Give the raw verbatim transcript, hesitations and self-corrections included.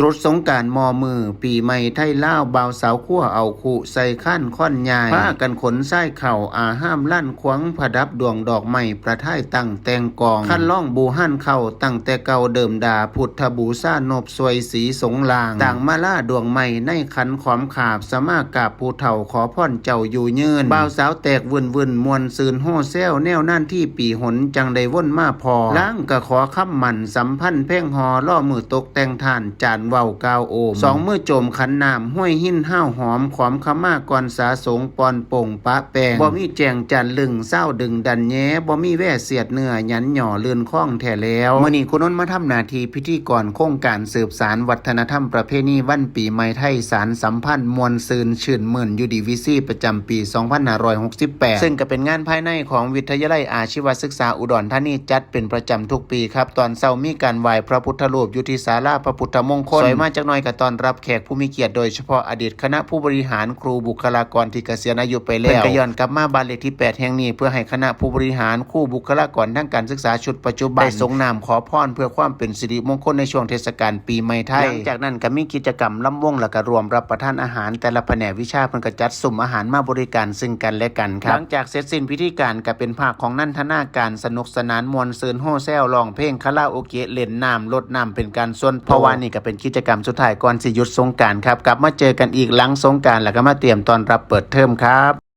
ตรุษสงกรานต์มอมือ ปีใหม่ไทยลาว บ่าวสาวครัวเอาคุใส่คันค่อนใหญ่ พากันขนทรายเข้าอาห้ามล้านขวัง ประดับดวงดอกไม้ประทายตั้งแต่งกอง คันล่องบู่ฮั่นเข้าตั้งแต่เก่าเดิมดา พุทธบูชานบสวยสีสงลาง ต่างมาลาดวงไม้ในขันขอมขาบ สมากราบผู้เฒ่าขอพรเจ้าอยู่ยืน บ่าวสาวแตกวื่นวื่นม่วนซื่นโฮแซว แนวนั้นที่ปีหนจังได้วนมาพอ ล้างกะขอคำหมั่นสัมพันธ์แพงฮอ ล่อมือตกแต่งทาน จานเว้ากาวโอม สองมือโจมขันน้ำ ห้วยหินห้าวหอม ขอมขมาก่อนสาสง ปอนป่งปะแปง บ่มีแจงจานลึง เศร้าดึงดันแย้ บ่มีแว่เสียดเนื้อ หยันหย่อลื่นคล้องแท้แล้ว มื้อนี้คุณนนท์มาทำหน้าที่พิธีกรโครงการสืบสานวัฒนธรรมประเพณีวันปีใหม่ไทย สานสัมพันธ์ม่วนซื่นชื่นมื่น ยู ดี วี ซี ประจำปี สองพันห้าร้อยหกสิบแปด ซึ่งก็เป็นงานภายในของวิทยาลัยอาชีวศึกษาอุดรธานี จัดเป็นประจำทุกปีครับ ตอนเช้ามีการไหว้พระพุทธรูปอยู่ที่ศาลาพระพุทธมงคล สวยมาจักหน่อยก็ต้อนรับแขกผู้มีเกียรติ โดยเฉพาะอดีตคณะผู้บริหาร ครูบุคลากรที่เกษียณอายุไปแล้ว เพิ่นก็ย้อนกลับมาบ้านเลขที่แปดแห่งนี้ เพื่อให้คณะผู้บริหาร ครูบุคลากรทางการศึกษาชุดปัจจุบัน ได้สรงน้ำขอพรเพื่อความเป็นสิริมงคลในช่วงเทศกาลปีใหม่ไทย หลังจากนั้นก็มีกิจกรรมลำวง แล้วก็ร่วมรับประทานอาหาร แต่ละแผนกวิชาเพิ่นก็จัดซุ้มอาหารมาบริการซึ่งกันและกันครับ หลังจากเสร็จสิ้นพิธีการก็เป็นภาคของนันทนาการ สนุกสนานม่วนซื่นโฮแซว ร้องเพลงคาราโอเกะ เล่นน้ำ รดน้ำเป็นการส่วนตัว เพราะว่านี่ก็เป็นกิจกรรมสุดท้ายก่อนสิหยุดสงกรานต์ครับ กลับมาเจอกันอีกหลังสงกรานต์ แล้วก็มาเตรียมต้อนรับเปิดเทอมครับ